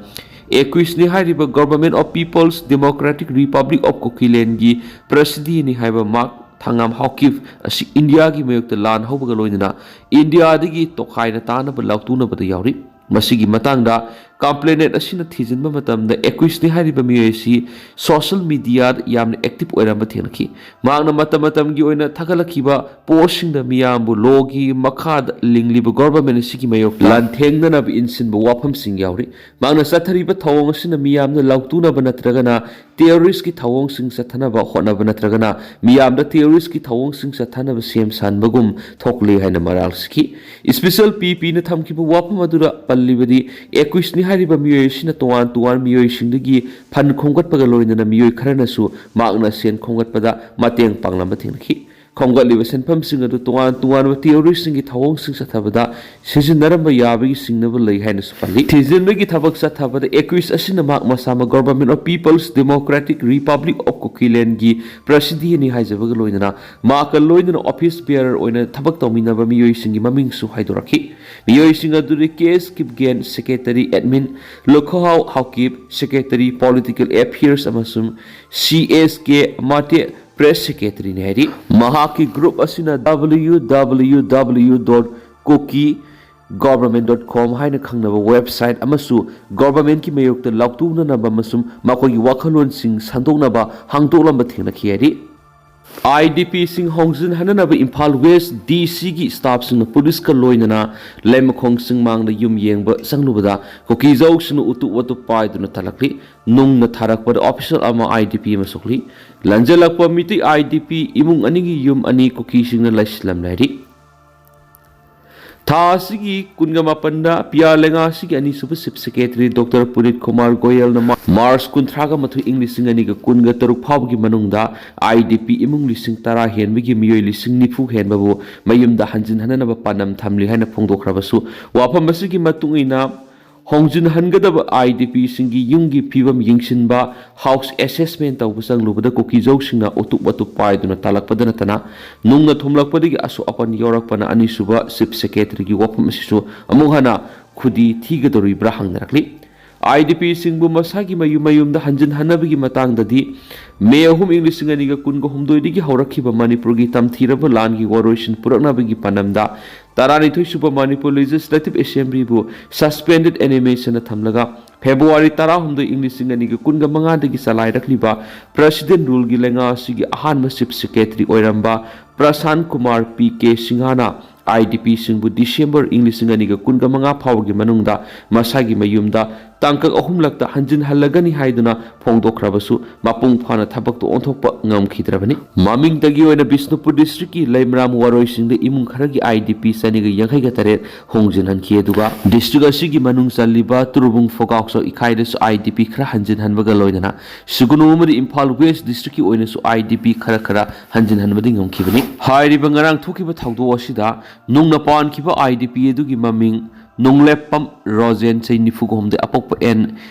ꯑꯦꯀ꯭ꯌꯨꯁꯅꯤ ꯍꯥꯏꯔꯤꯕ Government of People's Democratic Republic of ꯀꯨꯀꯤꯂꯦꯟꯒꯤ ꯄ꯭ꯔꯁꯤꯗꯦꯟꯠꯅꯤ ꯍꯥꯏꯕ ꯃꯥꯔꯛ ꯊꯥꯉꯥꯝ ꯍꯥꯎꯀꯤꯞ ꯑꯁꯤ ꯏꯟꯗꯤꯌꯥꯒꯤ ꯃꯥꯌꯣꯛꯇ ꯂꯥꯟ ꯍꯧꯕꯒ ꯂꯣꯏꯅꯅ ꯏꯟꯗꯤꯌꯥꯗꯒꯤ ꯇꯣꯈꯥꯏꯅ ꯇꯥꯅꯕ ꯂꯥꯎꯊꯣꯛꯅꯕꯗ ꯌꯥꯎꯔꯤ꯫ ꯃꯁꯤꯒꯤ ꯃꯇꯥꯡꯗ Complainant ꯑꯁꯤꯅ ꯊꯤꯖꯤꯟꯕ ꯃꯇꯝꯗ ꯑꯦꯀ꯭ꯌꯨꯁꯅꯤ ꯍꯥꯏꯔꯤꯕ ꯃꯤꯑꯣꯏ ꯑꯁꯤ ꯁꯣꯁꯤꯌꯦꯜ ꯃꯤꯗꯤꯌꯥꯗ ꯌꯥꯝꯅ ꯑꯦꯛꯇꯤꯚ ꯑꯣꯏꯔꯝꯕ ꯊꯦꯡꯅꯈꯤ꯫ ꯃꯍꯥꯛꯅ ꯃꯇꯝ ꯃꯇꯝꯒꯤ ꯑꯣꯏꯅ ꯊꯥꯒꯠꯂꯛꯈꯤꯕ ꯄꯣꯁꯁꯤꯡꯗ ꯃꯤꯌꯥꯝꯕꯨ ꯂꯣꯒꯤ ꯃꯈꯥꯗ ꯂꯤꯡꯂꯤꯕ ꯒꯣꯚꯔꯟꯃꯦꯟꯠ ꯑꯁꯤꯒꯤ ꯃꯥꯌꯣꯛꯇ ꯂꯥꯟꯊꯦꯡꯅꯅꯕ ꯏꯟꯁꯤꯟꯕ ꯋꯥꯐꯝꯁꯤꯡ ꯌꯥꯎꯔꯤ꯫ ꯃꯍꯥꯛꯅ ꯆꯠꯊꯔꯤꯕ ꯊꯧꯑꯣꯡ ꯑꯁꯤꯅ ꯃꯤꯌꯥꯝꯅ ꯂꯥꯎꯇꯨꯅꯕ ꯅꯠꯇ꯭ꯔꯒꯅ ꯇꯦꯔꯣꯔꯤꯁ꯭ꯠꯀꯤ ꯊꯧꯑꯣꯡꯁꯤꯡ ꯆꯠꯊꯅꯕ ꯍꯣꯠꯅꯕ ꯅꯠꯇ꯭ꯔꯒꯅ ꯃꯤꯌꯥꯝꯗ ꯇꯦꯔꯣꯔꯤꯁ꯭ꯠꯀꯤ ꯊꯧꯑꯣꯡꯁꯤꯡ ꯆꯠꯊꯅꯕ ꯁꯦꯝ ꯁꯥꯍꯟꯕꯒꯨꯝ ꯊꯣꯛꯂꯦ ꯍꯥꯏꯅ ꯃꯔꯥꯜ ꯁꯤꯈꯤ꯫ ꯏꯁꯄꯤꯁꯦꯜ ꯄꯤ ꯄꯤꯅ ꯊꯝꯈꯤꯕ ꯋꯥꯐꯝ ꯑꯗꯨꯗ ꯄꯜꯂꯤꯕꯗꯤ ꯑꯦꯀ꯭ꯌꯨꯁꯅꯤ ꯍꯥꯏꯔꯤꯕ ꯃꯤꯑꯣꯏ ꯑꯁꯤꯅ ꯇꯣꯉꯥꯟ ꯇꯣꯉꯥꯟꯕ ꯃꯤꯑꯣꯏꯁꯤꯡꯗꯒꯤ ꯐꯟ ꯈꯣꯝꯒꯠꯄꯒ ꯂꯣꯏꯅꯅ ꯃꯤꯑꯣꯏ ꯈꯔꯅꯁꯨ ꯃꯍꯥꯛꯅ ꯁꯦꯟ ꯈꯣꯝꯒꯠꯄꯗ ꯃꯇꯦꯡ ꯄꯥꯡꯂꯝꯕ ꯊꯦꯡꯅꯈꯤ꯫ ꯈꯣꯝꯒꯠꯂꯤꯕ ꯁꯦꯟꯐꯝꯁꯤꯡ ꯑꯗꯨ ꯇꯣꯉꯥꯟ ꯇꯣꯉꯥꯟꯕ ꯇꯦꯔꯣꯔꯤꯁ꯭ꯠꯁꯤꯡꯒꯤ ꯊꯧꯑꯣꯡꯁꯤꯡ ꯆꯠꯊꯕꯗ ꯁꯤꯖꯤꯟꯅꯔꯝꯕ ꯌꯥꯕꯒꯤ ꯆꯤꯡꯅꯕ ꯂꯩ ꯍꯥꯏꯅꯁꯨ ꯄꯜꯂꯤ꯫ ꯊꯤꯖꯤꯟꯕꯒꯤ ꯊꯕꯛ ꯆꯠꯊꯕꯗ ꯑꯦꯀ꯭ꯌꯨꯁ ꯑꯁꯤꯅ ꯃꯍꯥꯛ ꯃꯁꯥꯃꯛ Government of People's Democratic Republic of ꯀꯨꯀꯤꯂꯦꯟꯒꯤ ꯄ꯭ꯔꯁꯤꯗꯦꯟꯠꯅꯤ ꯍꯥꯏꯖꯕꯒ ꯂꯣꯏꯅꯅ ꯃꯍꯥꯛꯀ ꯂꯣꯏꯅꯅ ꯑꯣꯐꯤꯁ ꯕꯤꯌꯔꯔ ꯑꯣꯏꯅ ꯊꯕꯛ ꯇꯧꯃꯤꯟꯅꯕ ꯃꯤꯑꯣꯏꯁꯤꯡꯒꯤ ꯃꯃꯤꯡꯁꯨ ꯍꯥꯏꯗꯣꯔꯛꯈꯤ꯫ ꯃꯤꯑꯣꯏꯁꯤꯡ ꯑꯗꯨꯗꯤ K S Kipgen, secretary admin, Lukhohao Haokip, secretary political affairs, ꯑꯃꯁꯨꯡ ꯁꯤ ꯑꯦꯁ ꯀꯦ ꯃꯥꯇꯦ, ꯄ꯭ꯔꯦꯁ ꯁꯦꯀ꯭ꯔꯦꯇꯔꯤꯅꯤ ꯍꯥꯏꯔꯤ꯫ ꯃꯍꯥꯛꯀꯤ ꯒ꯭ꯔꯨꯞ ꯑꯁꯤꯅ ꯗꯕ꯭ꯂꯤꯎ ꯗꯕ꯭ꯂꯤꯎ ꯗꯕ꯭ꯂꯤꯎ ꯗꯣꯠ ꯀꯨꯀꯤ ꯒꯣꯚꯔꯟꯃꯦꯟꯠ ꯗꯣꯠ ꯀꯣꯝ ꯍꯥꯏꯅ ꯈꯪꯅꯕ ꯋꯦꯕꯁꯥꯏꯠ ꯑꯃꯁꯨ ꯒꯣꯚꯔꯟꯃꯦꯟꯠꯀꯤ ꯃꯥꯌꯣꯛꯇ ꯂꯥꯎꯇꯨꯅꯅꯕ ꯑꯃꯁꯨꯡ ꯃꯈꯣꯏꯒꯤ ꯋꯥꯈꯜꯂꯣꯟꯁꯤꯡ ꯁꯟꯗꯣꯛꯅꯕ ꯍꯥꯡꯗꯣꯛꯂꯝꯕ ꯊꯦꯡꯅꯈꯤ ꯍꯥꯏꯔꯤ꯫ ꯑꯥꯏ ꯗꯤ ꯄꯤꯁꯤꯡ ꯍꯣꯡꯖꯤꯟꯍꯟꯅꯅꯕ ꯏꯝꯐꯥꯜ ꯋꯦꯁ꯭ꯠ ꯗꯤ ꯁꯤꯒꯤ ꯁ꯭ꯇꯥꯐꯁꯤꯡꯅ ꯄꯨꯂꯤꯁꯀ ꯂꯣꯏꯅꯅ ꯂꯩꯃꯈꯣꯡ ꯆꯤꯡꯃꯥꯡꯗ ꯌꯨꯝ ꯌꯦꯡꯕ ꯆꯪꯂꯨꯕꯗ ꯀꯨꯀꯤꯖꯧꯁꯤꯡꯅ ꯎꯇꯨꯞ ꯋꯥꯇꯨꯞ ꯄꯥꯏꯗꯨꯅ ꯇꯥꯜꯂꯛꯂꯤ꯫ ꯅꯨꯡꯅ ꯊꯥꯔꯛꯄꯗ ꯑꯣꯐꯤꯁꯔ ꯑꯃ ꯑꯥꯏ ꯗꯤ ꯄꯤ ꯑꯃ ꯁꯣꯛꯂꯤ꯫ ꯂꯟꯖꯜꯂꯛꯄ ꯃꯤꯇꯩ ꯑꯥꯏ ꯗꯤ ꯄꯤ ꯏꯃꯨꯡ ꯑꯅꯤꯒꯤ ꯌꯨꯝ ꯑꯅꯤ ꯀꯨꯀꯤꯁꯤꯡꯅ ꯂꯩꯁꯤꯜꯂꯝꯂꯦ ꯍꯥꯏꯔꯤ꯫ ꯊꯥ ꯑꯁꯤꯒꯤ ꯀꯨꯟꯒ ꯃꯥꯄꯟꯗ ꯄꯤꯌꯥꯂꯦꯡꯉꯥ ꯑꯁꯤꯒꯤ ꯑꯅꯤꯁꯨꯕ ꯆꯤꯐ ꯁꯦꯀ꯭ꯔꯦꯇꯔꯤ ꯗꯣꯛꯇꯔ ꯄꯨꯅꯤꯠ ꯀꯨꯃꯥꯔ ꯒꯣꯌꯜꯅ ꯃꯥ-, ꯃꯥꯔꯆ ꯀꯨꯟꯊ꯭ꯔꯥꯒ ꯃꯥꯊꯣꯏ, ꯏꯪ ꯂꯤꯁꯤꯡ ꯑꯅꯤꯒ ꯀꯨꯟꯒ ꯇꯔꯨꯛ ꯐꯥꯎꯕꯒꯤ ꯃꯅꯨꯡꯗ ꯑꯥꯏ ꯗꯤ ꯄꯤ ꯏꯃꯨꯡ ꯂꯤꯁꯤꯡ ꯇꯔꯥ ꯍꯦꯟꯕꯒꯤ ꯃꯤꯑꯣꯏ ꯂꯤꯁꯤꯡ ꯅꯤꯐꯨ ꯍꯦꯟꯕꯕꯨ ꯃꯌꯨꯝꯗ ꯍꯟꯖꯤꯟꯍꯟꯅꯅꯕ ꯄꯥꯟꯗꯝ ꯊꯝꯂꯤ ꯍꯥꯏꯅ ꯐꯣꯡꯗꯣꯛꯈ꯭ꯔꯕꯁꯨ, ꯋꯥꯐꯝ ꯑꯁꯤꯒꯤ ꯃꯇꯨꯡ ꯏꯟꯅ ꯍꯣꯡꯖꯤꯟꯍꯟꯒꯗꯕ ꯑꯥꯏ ꯗꯤ ꯄꯤꯁꯤꯡꯒꯤ ꯌꯨꯝꯒꯤ ꯐꯤꯕꯝ ꯌꯦꯡꯁꯤꯟꯕ ꯍꯥꯎꯁ ꯑꯦꯁꯦꯁꯃꯦꯟ ꯇꯧꯕ ꯆꯪꯂꯨꯕꯗ ꯀꯨꯀꯤꯖꯧꯁꯤꯡꯅ ꯎꯇꯨꯞ ꯋꯥꯇꯨꯞ ꯄꯥꯏꯗꯨꯅ ꯇꯥꯜꯂꯛꯄꯗ ꯅꯠꯇꯅ ꯅꯨꯡꯅ ꯊꯨꯝꯂꯛꯄꯗꯒꯤ ꯑꯁꯣꯛ ꯑꯄꯟ ꯌꯥꯎꯔꯛꯄꯅ ꯑꯅꯤꯁꯨꯕ ꯆꯤꯐ ꯁꯦꯀ꯭ꯔꯦꯇꯔꯤꯒꯤ ꯋꯥꯐꯝ ꯑꯁꯤꯁꯨ ꯑꯃꯨꯛ ꯍꯟꯅ ꯈꯨꯗꯤ ꯊꯤꯒꯗꯧꯔꯤꯕ꯭ꯔꯥ ꯍꯪꯅꯔꯛꯂꯤ꯫ ꯑꯥꯏ ꯗꯤ ꯄꯤꯁꯤꯡꯕꯨ ꯃꯁꯥꯒꯤ ꯃꯌꯨꯝ ꯃꯌꯨꯝꯗ ꯍꯟꯖꯤꯟꯍꯟꯅꯕꯒꯤ ꯃꯇꯥꯡꯗꯗꯤ ꯃꯦ ꯑꯍꯨꯝ, ꯏꯪ ꯂꯤꯁꯤꯡ ꯑꯅꯤꯒ ꯀꯨꯟꯒ ꯍꯨꯝꯗꯣꯏꯗꯒꯤ ꯍꯧꯔꯛꯈꯤꯕ ꯃꯅꯤꯄꯨꯔꯒꯤ ꯇꯝꯊꯤꯔꯕ ꯂꯥꯟꯒꯤ ꯋꯥꯔꯣꯏꯁꯤꯟ ꯄꯨꯔꯛꯅꯕꯒꯤ ꯄꯥꯟꯗꯝꯗ ꯇꯔꯥꯅꯤꯊꯣꯏ ꯁꯨꯕ ꯃꯅꯤꯄꯨꯔ ꯂꯦꯖꯤꯁꯂꯦꯇꯤꯚ ꯑꯦꯁꯦꯝꯕ꯭ꯂꯤꯕꯨ ꯁꯁꯄꯦꯟꯗꯦꯗ ꯑꯦꯅꯤꯃꯦꯁꯟꯅ ꯊꯝꯂꯒ ꯐꯦꯕ꯭ꯔꯨꯋꯥꯔꯤ ꯇꯔꯥꯍꯨꯝꯗꯣꯏ, ꯏꯪ ꯂꯤꯁꯤꯡ ꯑꯅꯤꯒ ꯀꯨꯟꯒ ꯃꯉꯥꯗꯒꯤ ꯆꯂꯥꯏꯔꯛꯂꯤꯕ ꯄ꯭ꯔꯦꯁꯤꯗꯦꯟꯠ ꯔꯨꯜꯒꯤ ꯂꯩꯉꯥꯛ ꯑꯁꯤꯒꯤ ꯑꯍꯥꯟꯕ ꯆꯤꯐ ꯁꯦꯀ꯭ꯔꯦꯇꯔꯤ ꯑꯣꯏꯔꯝꯕ ꯄ꯭ꯔꯁꯥꯟ ꯀꯨꯃꯥꯔ ꯄꯤ ꯀꯦ ꯁꯤꯡꯍꯅ ꯑꯥꯏ ꯗꯤ ꯄꯤꯁꯤꯡꯕꯨ ꯗꯤꯁꯦꯝꯕꯔ ꯏꯪ ꯂꯤꯁꯤꯡ ꯑꯅꯤꯒ ꯀꯨꯟꯒ ꯃꯉꯥ ꯐꯥꯎꯕꯒꯤ ꯃꯅꯨꯡꯗ ꯃꯁꯥꯒꯤ ꯃꯌꯨꯝꯗ ꯇꯥꯡꯀꯛ ꯑꯍꯨꯝꯂꯛꯇ ꯍꯟꯖꯤꯟꯍꯜꯂꯒꯅꯤ ꯍꯥꯏꯗꯨꯅ ꯐꯣꯡꯗꯣꯛꯈ꯭ꯔꯕꯁꯨ, ꯃꯄꯨꯡ ꯐꯥꯅ ꯊꯕꯛꯇ ꯑꯣꯟꯊꯣꯛꯄ ꯉꯝꯈꯤꯗ꯭ꯔꯕꯅꯤ꯫ ꯃꯃꯤꯡꯗꯒꯤ ꯑꯣꯏꯅ ꯕꯤꯁꯅꯨꯄꯨꯔ ꯗꯤꯁꯇ꯭ꯔꯤꯛꯀꯤ ꯂꯩꯃꯔꯥꯝ ꯋꯥꯔꯣꯏꯁꯤꯡꯗ ꯏꯃꯨꯡ ꯈꯔꯒꯤ ꯑꯥꯏ ꯗꯤ ꯄꯤ ꯆꯅꯤꯒ ꯌꯥꯡꯈꯩꯒ ꯇꯔꯦꯠ ꯍꯣꯡꯖꯤꯟꯍꯟꯈꯤ꯫ ꯑꯗꯨꯒ ꯗꯤꯁꯇ꯭ꯔꯤꯛ ꯑꯁꯤꯒꯤ ꯃꯅꯨꯡ ꯆꯜꯂꯤꯕ ꯇꯨꯔꯨꯕꯨꯡ ꯐꯣꯒꯥꯎꯆꯧ ꯏꯀꯥꯏꯗꯁꯨ ꯑꯥꯏ ꯗꯤ ꯄꯤ ꯈꯔ ꯍꯟꯖꯤꯟꯍꯟꯕꯒ ꯂꯣꯏꯅꯅ ꯁꯨꯒꯨꯅꯨ ꯑꯃꯗꯤ ꯏꯝꯐꯥꯜ ꯋꯦꯁ ꯗꯤꯁꯇ꯭ꯔꯤꯛꯀꯤ ꯑꯣꯏꯅꯁꯨ ꯑꯥꯏ ꯗꯤ ꯄꯤ ꯈꯔ ꯈꯔ ꯍꯟꯖꯤꯟꯍꯟꯕꯗꯤ ꯉꯝꯈꯤꯕꯅꯤ꯫ ꯍꯥꯏꯔꯤꯕ ꯉꯔꯥꯡ ꯊꯣꯛꯈꯤꯕ ꯊꯧꯗꯣꯛ ꯑꯁꯤꯗ ꯅꯨꯡꯅ ꯄꯥꯟꯈꯤꯕ ꯑꯥꯏ ꯗꯤ ꯄꯤ ꯑꯗꯨꯒꯤ ꯃꯃꯤꯡ ꯅꯨꯡꯂꯦꯞꯄꯝ ꯔꯣꯖꯦꯟ, ꯆꯍꯤ ꯅꯤꯐꯨꯒ ꯍꯨꯝꯗꯣꯏ, ꯑꯄꯣꯛꯄ ꯑꯦꯟ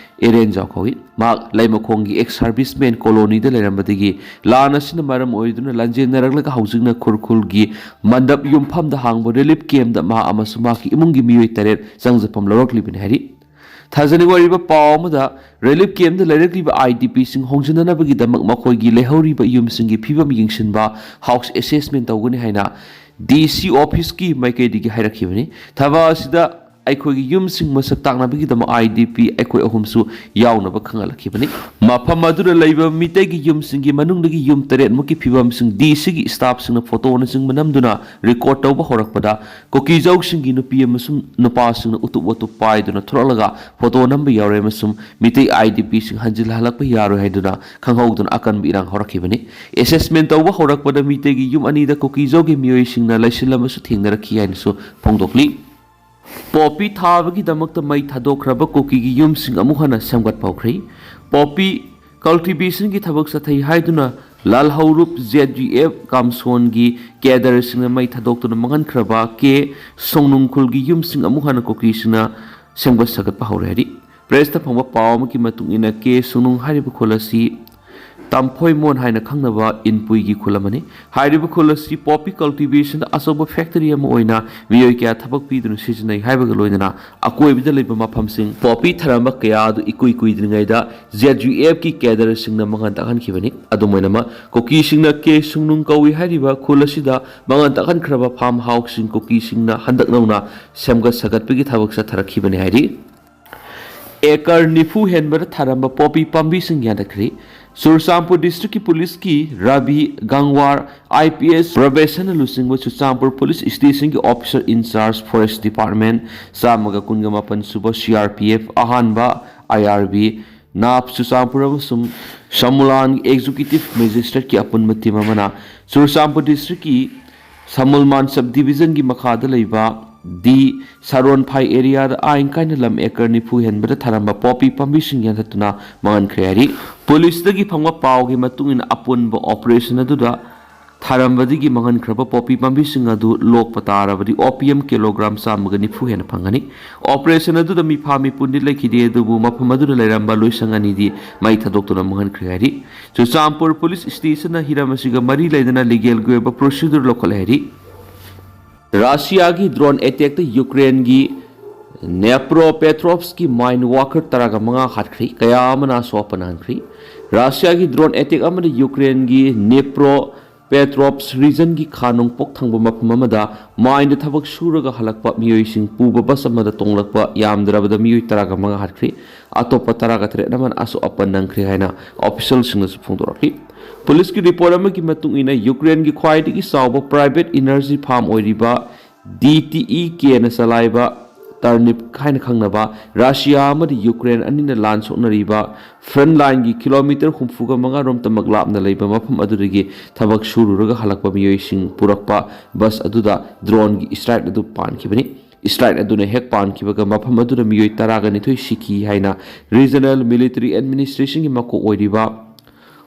ꯏꯔꯦꯟꯖꯥꯎ ꯀꯧꯏ꯫ ꯃꯍꯥꯛ ꯂꯩꯃꯈꯣꯡꯒꯤ ꯑꯦꯛꯁ ꯁꯥꯔꯚꯤꯁꯃꯦꯟ ꯀꯣꯂꯣꯅꯤꯗ ꯂꯩꯔꯝꯕꯗꯒꯤ ꯂꯥꯟ ꯑꯁꯤꯅ ꯃꯔꯝ ꯑꯣꯏꯗꯨꯅ ꯂꯥꯟꯖꯦꯟꯅꯔꯛꯂꯒ ꯍꯧꯖꯤꯛꯅ ꯈꯨꯔꯈꯨꯜꯒꯤ ꯃꯟꯗꯞ ꯌꯨꯝꯐꯝꯗ ꯍꯥꯡꯕ ꯔꯤꯂꯤꯐ ꯀꯦꯝꯞꯇ ꯃꯍꯥꯛ ꯑꯃꯁꯨꯡ ꯃꯍꯥꯛꯀꯤ ꯏꯃꯨꯡꯒꯤ ꯃꯤꯑꯣꯏ ꯇꯔꯦꯠ ꯆꯪꯖꯐꯝ ꯂꯧꯔꯛꯂꯤꯕꯅꯤ ꯍꯥꯏꯔꯤ꯫ ꯊꯥꯖꯅꯤꯡꯉꯥꯏ ꯑꯣꯏꯔꯤꯕ ꯄꯥꯎ ꯑꯃꯗ, ꯔꯤꯂꯤꯐ ꯀꯦꯝꯞꯇ ꯂꯩꯔꯛꯂꯤꯕ ꯑꯥꯏ ꯗꯤ ꯄꯤꯁꯤꯡ ꯍꯣꯡꯖꯤꯟꯅꯅꯕꯒꯤꯗꯃꯛ ꯃꯈꯣꯏꯒꯤ ꯂꯩꯍꯧꯔꯤꯕ ꯌꯨꯝꯁꯤꯡꯒꯤ ꯐꯤꯕꯝ ꯌꯦꯡꯁꯤꯟꯕ ꯍꯥꯎꯁ ꯑꯦꯁꯦꯁꯃꯦꯟ ꯇꯧꯒꯅꯤ ꯍꯥꯏꯅ ꯗꯤ ꯁꯤ ꯑꯣꯐꯤꯁꯀꯤ ꯃꯥꯏꯀꯩꯗꯒꯤ ꯍꯥꯏꯔꯛꯈꯤꯕꯅꯤ꯫ ꯊꯕꯛ ꯑꯁꯤꯗ ꯑꯩꯈꯣꯏꯒꯤ ꯌꯨꯝꯁꯤꯡ ꯃꯁꯛ ꯇꯥꯛꯅꯕꯒꯤꯗꯃꯛ ꯑꯥꯏ ꯗꯤ ꯄꯤ ꯑꯩꯈꯣꯏ ꯑꯍꯨꯝꯁꯨ ꯌꯥꯎꯅꯕ ꯈꯪꯍꯜꯂꯛꯈꯤꯕꯅꯤ꯫ ꯃꯐꯝ ꯑꯗꯨꯗ ꯂꯩꯕ ꯃꯤꯇꯩꯒꯤ ꯌꯨꯝꯁꯤꯡꯒꯤ ꯃꯅꯨꯡꯗꯒꯤ ꯌꯨꯝ ꯇꯔꯦꯠꯃꯨꯛꯀꯤ ꯐꯤꯕꯝꯁꯤꯡ ꯗꯤ ꯁꯤꯒꯤ ꯁ꯭ꯇꯥꯐꯁꯤꯡꯅ ꯐꯣꯇꯣꯅꯆꯤꯡꯕ ꯅꯝꯗꯨꯅ ꯔꯦꯀꯣꯔꯗ ꯇꯧꯕ ꯍꯧꯔꯛꯄꯗ, ꯀꯨꯀꯤꯖꯧꯁꯤꯡꯒꯤ ꯅꯨꯄꯤ ꯑꯃꯁꯨꯡ ꯅꯨꯄꯥꯁꯤꯡꯅ ꯎꯇꯨꯞ ꯋꯥꯇꯨꯞ ꯄꯥꯏꯗꯨꯅ ꯊꯣꯔꯛꯂꯒ ꯐꯣꯇꯣ ꯅꯝꯕ ꯌꯥꯎꯔꯦ ꯑꯃꯁꯨꯡ ꯃꯤꯇꯩ ꯑꯥꯏ ꯗꯤ ꯄꯤꯁꯤꯡ ꯍꯟꯖꯤꯜꯍꯜꯂꯛꯄ ꯌꯥꯔꯣꯏ ꯍꯥꯏꯗꯨꯅ ꯈꯪꯍꯧꯗꯅ ꯑꯀꯟꯕ ꯏꯔꯥꯡ ꯍꯧꯔꯛꯈꯤꯕꯅꯤ꯫ ꯑꯦꯁꯦꯁꯃꯦꯟ ꯇꯧꯕ ꯍꯧꯔꯛꯄꯗ ꯃꯤꯇꯩꯒꯤ ꯌꯨꯝ ꯑꯅꯤꯗ ꯀꯨꯀꯤꯖꯧꯒꯤ ꯃꯤꯑꯣꯏꯁꯤꯡꯅ ꯂꯩꯁꯤꯜꯂꯝꯕꯁꯨ ꯊꯦꯡꯅꯔꯛꯈꯤ ꯍꯥꯏꯅꯁꯨ ꯐꯣꯡꯗꯣꯛꯂꯤ꯫ ꯄꯣꯄꯤ ꯊꯥꯕꯒꯤꯗꯃꯛꯇ ꯃꯩ ꯊꯥꯗꯣꯛꯈ꯭ꯔꯕ ꯀꯨꯀꯤꯒꯤ ꯌꯨꯝꯁꯤꯡ ꯑꯃꯨꯛ ꯍꯟꯅ ꯁꯦꯝꯒꯠꯄ ꯍꯧꯈ꯭ꯔꯦ꯫ ꯄꯣꯄꯤ ꯀꯜꯇꯤꯚꯦꯁꯟꯒꯤ ꯊꯕꯛ ꯆꯠꯊꯩ ꯍꯥꯏꯗꯨꯅ ꯂꯥꯜꯍꯧꯔꯨꯞ ꯖꯦꯗ ꯌꯨ ꯑꯦꯐ ꯀꯥꯝꯁꯣꯟꯒꯤ ꯀꯦꯗꯔꯁꯤꯡꯅ ꯃꯩ ꯊꯥꯗꯣꯛꯇꯨꯅ ꯃꯥꯡꯍꯟꯈ꯭ꯔꯕ ꯀꯦ ꯁꯣꯡꯅꯨꯡ ꯈꯨꯜꯒꯤ ꯌꯨꯝꯁꯤꯡ ꯑꯃꯨꯛ ꯍꯟꯅ ꯀꯨꯀꯤꯁꯤꯡꯅ ꯁꯦꯝꯒꯠ ꯁꯥꯒꯠꯄ ꯍꯧꯔꯦ ꯍꯥꯏꯔꯤ꯫ ꯄ꯭ꯔꯦꯁꯇ ꯐꯪꯕ ꯄꯥꯎ ꯑꯃꯒꯤ ꯃꯇꯨꯡ ꯏꯟꯅ, ꯀꯦ ꯁꯣꯡꯅꯨꯡ ꯍꯥꯏꯔꯤꯕ ꯈꯨꯜ ꯑꯁꯤ ꯇꯥꯝꯐꯣꯏꯃꯣꯟ ꯍꯥꯏꯅ ꯈꯪꯅꯕ ꯏꯟꯄꯨꯏꯒꯤ ꯈꯨꯜ ꯑꯃꯅꯤ꯫ ꯍꯥꯏꯔꯤꯕ ꯈꯨꯜ ꯑꯁꯤ poppy cultivation ꯑꯆꯧꯕ factory ꯑꯃ ꯑꯣꯏꯅ ꯃꯤꯑꯣꯏ ꯀꯌꯥ ꯊꯕꯛ ꯄꯤꯗꯨꯅ ꯁꯤꯖꯤꯟꯅꯩ ꯍꯥꯏꯕꯒ ꯂꯣꯏꯅꯅ ꯑꯀꯣꯏꯕꯗ ꯂꯩꯕ ꯃꯐꯝꯁꯤꯡ poppy ꯊꯥꯔꯝꯕ ꯀꯌꯥ ꯑꯗꯨ ꯏꯀꯨꯏ ꯀꯨꯏꯗ꯭ꯔꯤꯉꯩꯗ ZUF ꯀꯤ cadre ꯁꯤꯡꯅ ꯃꯥꯡꯍꯟ ꯇꯥꯛꯍꯟꯈꯤꯕꯅꯤ꯫ ꯑꯗꯨꯝ ꯑꯣꯏꯅꯃꯛ, ꯀꯨꯀꯤꯁꯤꯡꯅ ꯀꯦ ꯁꯨꯡꯅꯨꯡ ꯀꯧꯏ ꯍꯥꯏꯔꯤꯕ ꯈꯨꯜ ꯑꯁꯤꯗ ꯃꯥꯡꯍꯟ ꯇꯥꯛꯍꯟꯈ꯭ꯔꯕ farm house ꯁꯤꯡ ꯀꯨꯀꯤꯁꯤꯡꯅ ꯍꯟꯗꯛ ꯅꯧꯅ ꯁꯦꯝꯒꯠ ꯁꯥꯒꯠꯄꯒꯤ ꯊꯕꯛ ꯆꯠꯊꯔꯛꯈꯤꯕꯅꯤ ꯍꯥꯏꯔꯤ꯫ ꯑꯦꯀꯔ ꯅꯤꯐꯨ ꯍꯦꯟꯕꯗ ꯊꯥꯔꯝꯕ poppy ꯄꯥꯝꯕꯤꯁꯤꯡ ꯌꯥꯟꯊꯠꯈ꯭ꯔꯦ꯫ ꯆꯨꯔꯆꯥꯟꯄꯨꯔ district ꯀꯤ police ꯀꯤ ꯔꯕꯤ ꯒꯥꯡꯋꯥꯔ, IPS ꯄ꯭ꯔꯣꯕꯦꯁꯟꯅ ꯂꯨꯆꯤꯡꯕ ꯆꯨꯔꯆꯥꯟꯄꯨꯔ police station ꯒꯤ officer in charge forest department, ꯆꯥꯝꯃꯒ ꯀꯨꯟꯒ ꯃꯥꯄꯟ ꯁꯨꯕ CRPF, ꯑꯍꯥꯟꯕ IRB, ꯅꯥꯞ ꯆꯨꯔꯆꯥꯟꯄꯨꯔ ꯑꯃꯁꯨꯡ ꯁꯃꯨꯂꯥꯟ executive magistrate ꯀꯤ ꯑꯄꯨꯟꯕ team ꯑꯃꯅ ꯆꯨꯔꯆꯥꯟꯄꯨꯔ district ꯀꯤ ꯁꯃꯨꯜꯃꯥꯟ sub division ꯒꯤ ꯃꯈꯥꯗ ꯂꯩꯕ ꯗꯤ ꯁꯥꯔꯣꯟꯐꯥꯏ area ꯗ ꯑꯥꯏꯟ ꯀꯥꯏꯅ ꯂꯝ ꯑꯦꯀꯔ ꯅꯤꯐꯨ ꯍꯦꯟꯕꯗ ꯊꯥꯔꯝꯕ poppy ꯄꯥꯝꯕꯤꯁꯤꯡ ꯌꯥꯟꯊꯠꯇꯨꯅ ꯃꯥꯡꯍꯟꯈ꯭ꯔꯦ ꯍꯥꯏꯔꯤ꯫ Police ꯇꯒꯤ ꯐꯪꯕ ꯄꯥꯎꯒꯤ ꯃꯇꯨꯡ ꯏꯟꯅ, ꯑꯄꯨꯟꯕ operation ꯑꯗꯨꯗ ꯊꯥꯔꯝꯕꯗꯒꯤ ꯃꯥꯡꯍꯟꯈ꯭ꯔꯕ poppy ꯄꯥꯝꯕꯤꯁꯤꯡ ꯑꯗꯨ ꯂꯣꯛꯄ ꯇꯥꯔꯕꯗꯤ opium kilogram ꯆꯥꯝꯃꯒ ꯅꯤꯐꯨ ꯍꯦꯟꯅ ꯐꯪꯒꯅꯤ꯫ Operation ꯑꯗꯨꯗ ꯃꯤꯐꯥ ꯃꯤꯄꯨꯟꯗꯤ ꯂꯩꯈꯤꯗꯦ, ꯑꯗꯨꯕꯨ ꯃꯐꯝ ꯑꯗꯨꯗ ꯂꯩꯔꯝꯕ ꯂꯣꯏꯁꯪ ꯑꯅꯤꯗꯤ ꯃꯩ ꯊꯥꯗꯣꯛꯇꯨꯅ ꯃꯥꯡꯍꯟꯈ꯭ꯔꯦ ꯍꯥꯏꯔꯤ꯫ ꯆꯨꯔꯆꯥꯟꯄꯨꯔ police station ꯅ ꯍꯤꯔꯝ ꯑꯁꯤꯒ ꯃꯔꯤ ꯂꯩꯅꯅ legal ꯒꯤ ꯑꯣꯏꯕ procedure ꯂꯧꯈꯠꯂꯦ ꯍꯥꯏꯔꯤ꯫ ꯔꯁꯤꯌꯥꯒꯤ drone attack ꯇ ꯌꯨꯀ꯭ꯔꯦꯟꯒꯤ Dnipropetrovsk ꯀꯤ mine worker ꯇꯔꯥꯒ ꯃꯉꯥ ꯍꯥꯠꯈ꯭ꯔꯦ, ꯀꯌꯥ ꯑꯃꯅ ꯑꯁꯣꯛ ꯑꯄꯟ ꯅꯪꯈ꯭ꯔꯦ꯫ ꯔꯁꯤꯌꯥꯒꯤ drone attack ꯑꯃꯅ ꯌꯨꯀ꯭ꯔꯦꯟꯒꯤ Dnipropetrovsk region ꯒꯤ ꯈꯥ ꯅꯣꯡꯄꯣꯛ ꯊꯪꯕ ꯃꯐꯝ ꯑꯃꯗ mine ꯗ ꯊꯕꯛ ꯁꯨꯔꯒ ꯍꯜꯂꯛꯄ ꯃꯤꯑꯣꯏꯁꯤꯡ ꯄꯨꯕ bus ꯑꯃꯗ ꯇꯣꯡꯂꯛꯄ ꯌꯥꯝꯗ꯭ꯔꯕꯗ ꯃꯤꯑꯣꯏ ꯇꯔꯥꯒ ꯃꯉꯥ ꯍꯥꯠꯈ꯭ꯔꯦ꯫ ꯑꯇꯣꯞꯄ ꯇꯔꯥꯒ ꯇꯔꯦꯠ ꯑꯃꯅ ꯑꯁꯣꯛ ꯑꯄꯟ ꯅꯪꯈ꯭ꯔꯦ ꯍꯥꯏꯅ official ꯁꯤꯡꯅꯁꯨ ꯐꯣꯡꯗꯣꯔꯛꯂꯤ꯫ Police ꯀꯤ report ꯑꯃꯒꯤ ꯃꯇꯨꯡ ꯏꯟꯅ, ꯌꯨꯀ꯭ꯔꯦꯟꯒꯤ ꯈ꯭ꯋꯥꯏꯗꯒꯤ ꯆꯥꯎꯕ private energy farm ꯑꯣꯏꯔꯤꯕ DTEK ꯅ ꯆꯂꯥꯏꯕ Turnip ꯍꯥꯏꯅ ꯈꯪꯅꯕ ꯔꯁꯤꯌꯥ ꯑꯃꯗꯤ ꯌꯨꯀ꯭ꯔꯦꯟ ꯑꯅꯤꯅ ꯂꯥꯟ ꯁꯣꯛꯅꯔꯤꯕ front line ꯒꯤ kilometre ꯍꯨꯝꯐꯨꯒ ꯃꯉꯥ ꯔꯣꯝꯇꯃꯛ ꯂꯥꯞꯅ ꯂꯩꯕ ꯃꯐꯝ ꯑꯗꯨꯗꯒꯤ ꯊꯕꯛ ꯁꯨꯔꯨꯔꯒ ꯍꯜꯂꯛꯄ ꯃꯤꯑꯣꯏꯁꯤꯡ ꯄꯨꯔꯛꯄ bus ꯑꯗꯨꯗ drone ꯒꯤ strike ꯑꯗꯨ ꯄꯥꯟꯈꯤꯕꯅꯤ꯫ Strike ꯑꯗꯨꯅ ꯍꯦꯛ ꯄꯥꯟꯈꯤꯕꯒ ꯃꯐꯝ ꯑꯗꯨꯗ ꯃꯤꯑꯣꯏ ꯇꯔꯥꯒ ꯅꯤꯊꯣꯏ ꯁꯤꯈꯤ ꯍꯥꯏꯅ Regional Military Administration ꯒꯤ ꯃꯀꯣꯛ ꯑꯣꯏꯔꯤꯕ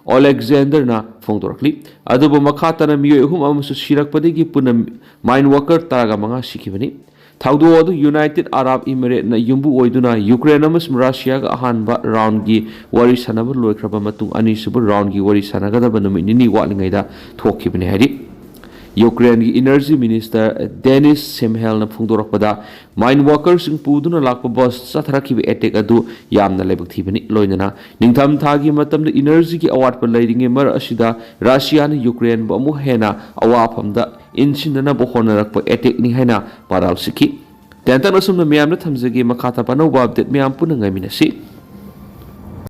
Oleksandr ꯅ ꯐꯣꯡꯗꯣꯔꯛꯂꯤ꯫ ꯑꯗꯨꯕꯨ ꯃꯈꯥ ꯇꯥꯅ ꯃꯤꯑꯣꯏ ꯑꯍꯨꯝ ꯑꯃꯁꯨ ꯁꯤꯔꯛꯄꯗꯒꯤ ꯄꯨꯟꯅ mine worker ꯇꯔꯥꯒ ꯃꯉꯥ ꯁꯤꯈꯤꯕꯅꯤ꯫ ꯊꯧꯗꯣꯛ ꯑꯗꯨ ꯌꯨꯅꯥꯏꯇꯦꯗ ꯑꯔꯥꯕ ꯏꯃꯤꯔꯦꯠꯅ ꯌꯨꯝꯕꯨ ꯑꯣꯏꯗꯨꯅ ꯌꯨꯀ꯭ꯔꯦꯟ ꯑꯃꯁꯨꯡ ꯔꯁꯤꯌꯥꯒ ꯑꯍꯥꯟꯕ ꯔꯥꯎꯟꯒꯤ ꯋꯥꯔꯤ ꯁꯥꯟꯅꯕ ꯂꯣꯏꯈ꯭ꯔꯕ ꯃꯇꯨꯡ, ꯑꯅꯤꯁꯨꯕ ꯔꯥꯎꯟꯒꯤ ꯋꯥꯔꯤ ꯁꯥꯟꯅꯒꯗꯕ ꯅꯨꯃꯤꯠ ꯅꯤꯅꯤ ꯋꯥꯠꯂꯤꯉꯩꯗ ꯊꯣꯛꯈꯤꯕꯅꯤ ꯍꯥꯏꯔꯤ꯫ ꯌꯨꯀ꯭ꯔꯦꯟꯒꯤ ꯏꯅꯔꯖꯤ ꯃꯤꯅꯤꯁꯇꯔ ꯗꯦꯅꯤꯁ ꯁꯦꯝꯍꯦꯜꯅ ꯐꯣꯡꯗꯣꯔꯛꯄꯗ, ꯃꯥꯏꯟ ꯋꯥꯀꯔꯁꯤꯡ ꯄꯨꯗꯨꯅ ꯂꯥꯛꯄ ꯕꯁ ꯆꯠꯊꯔꯛꯈꯤꯕ ꯑꯦꯇꯦꯛ ꯑꯗꯨ ꯌꯥꯝꯅ ꯂꯥꯏꯕꯛ ꯊꯤꯕꯅꯤ꯫ ꯂꯣꯏꯅꯅ ꯅꯤꯡꯊꯝ ꯊꯥꯒꯤ ꯃꯇꯝꯗ ꯏꯅꯔꯖꯤꯒꯤ ꯑꯋꯥꯠꯄ ꯂꯩꯔꯤꯉꯩ ꯃꯔꯛ ꯑꯁꯤꯗ ꯔꯁꯤꯌꯥꯅ ꯌꯨꯀ꯭ꯔꯦꯟꯕꯨ ꯑꯃꯨꯛ ꯍꯦꯟꯅ ꯑꯋꯥꯐꯝꯗ ꯏꯟꯁꯤꯟꯅꯅꯕ ꯍꯣꯠꯅꯔꯛꯄ ꯑꯦꯇꯦꯛꯅꯤ ꯍꯥꯏꯅ ꯄꯥꯔꯥꯜ ꯁꯤꯈꯤ꯫ ꯇꯦꯟꯇꯛꯅ ꯑꯁꯨꯝꯅ ꯃꯌꯥꯝꯗ ꯊꯝꯖꯒꯦ꯫ ꯃꯈꯥ ꯇꯥꯕ ꯑꯅꯧꯕ ꯑꯞꯗꯦꯠ ꯃꯌꯥꯝ ꯄꯨꯟꯅ ꯉꯥꯏꯃꯤꯟꯅꯁꯤ꯫